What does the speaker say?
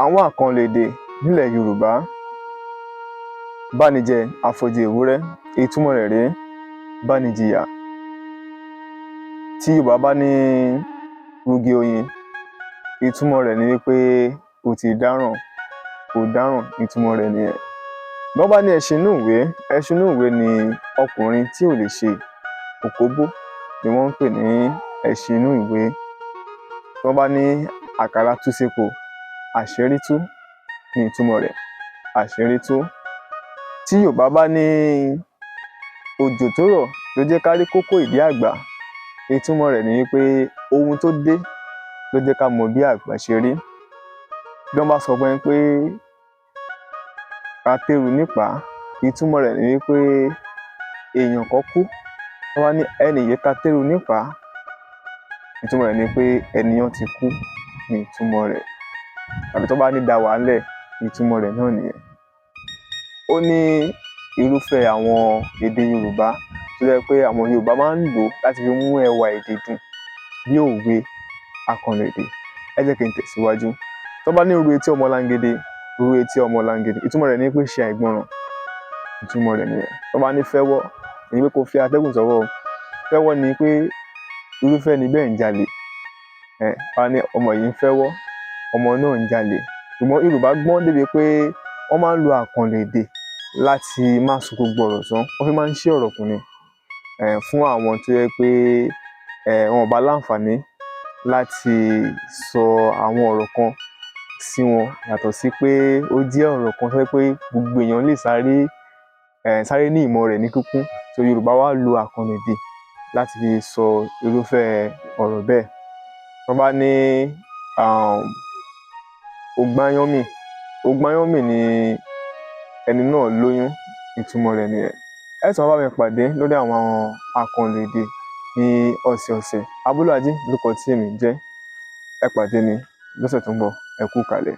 Àwọn àkànlò èdè nílẹ̀ Yorùbá. Bánijẹ afọ́jú ewúrẹ́, ìtumọ̀ rẹ̀ rèé, bánijìyà. Tí Yorùbá bá ní rúgí oyin, ìtumọ̀ rẹ̀ ni wípé o ti dáràn, o dáràn, ìtumọ̀ rẹ̀ nìyẹn. Bí wọ́n bá ní ẹṣin inú ìwé, ẹṣin inú ìwé ni ọkùnrin tí ò lè ṣe òkóbó ni wọ́n ń pè ní ẹṣin inú ìwé. Tí wọ́n bá ní àkàrà tú sépo, àṣírí tú ni ìtumọ̀ rẹ̀, àṣírí tú. Tí Yorùbá bá ní òjò tó rọ̀ ló jẹ́ ká rí kókó ìdí àgbà, ìtumọ̀ rẹ̀ ni wípé ohun tó dé ló jẹ́ ká mọ bí àgbà ṣe rí. Bí wọ́n bá sọ fún ẹ pé ka téru nípàá, ìtumọ̀ rẹ̀ ni wípé èèyàn kan kú. Wọ́n bá ní ẹni yìí ka téru nípàá, ìtumọ̀ rẹ̀ ni pé ènìyàn ti kú ni ìtumọ̀ rẹ̀. Tàbí tó bá ní da wàhálẹ̀, ìtumọ̀ rẹ̀ náà nìyẹn. Ó ní irúfẹ́ àwọn èdè Yorùbá tó jẹ́ pé àwọn Yorùbá máa ń lò láti fi mú ẹwà èdè dùn bí òwe àkànlò èdè. Ẹ jẹ́ kí n tẹ̀síwájú. Tó bá ní ru etí ọmọ láńgede, ru etí ọmọ láńgede, ìtumọ̀ rẹ̀ ni pé ṣe àìgbọràn, ìtumọ̀ rẹ̀ nìyẹn. Tó bá ní fẹ́wọ́, ní pé kó fi atẹ́gùn sọ́wọ́ o. Fẹ́wọ́ ni pé irúfẹ́ ẹni bẹ́ẹ̀ ń jalè. Wọ́n á ní ọmọ yìí ń fẹ́wọ́, ọmọ náà ń jalè. Ṣùgbọ́n Yorùbá gbọ́n débi pé wọ́n máa ń lo àkànlò èdè láti má sọ gbogbo ọ̀rọ̀ tán. Wọ́n fi máa ń ṣí ọ̀rọ̀ kù ni. Fún àwọn tó jẹ́ pé wọn ò bá láǹfààní láti sọ àwọn ọ̀rọ̀ kan sí wọn, yàtọ̀ sí pé ó jẹ́ ọ̀rọ̀ kan tó jẹ́ pé gbogbo èèyàn lè sáré sáré ní ìmọ̀ rẹ̀ ní kíkún. So Yorùbá wá lo àkànlò èdè láti fi sọ irúfẹ́ ọ̀rọ̀ bẹ́ẹ̀. Wọ́n bá ní ó gbáyánmì, ó gbáyánmì ni ẹni náà lóyún, ìtumọ̀ rẹ̀ nìyẹn. Ẹ tún wá bá mi pàdé lórí àwọn àkànlò èdè ní ọ̀sẹ̀ọ̀sẹ̀. Abólúwàjí lórúkọ tí èmi ń jẹ́. Ẹ pàdé mi lọ́sẹ̀ tó ń bọ̀. Ẹ kú ìkàlẹ̀.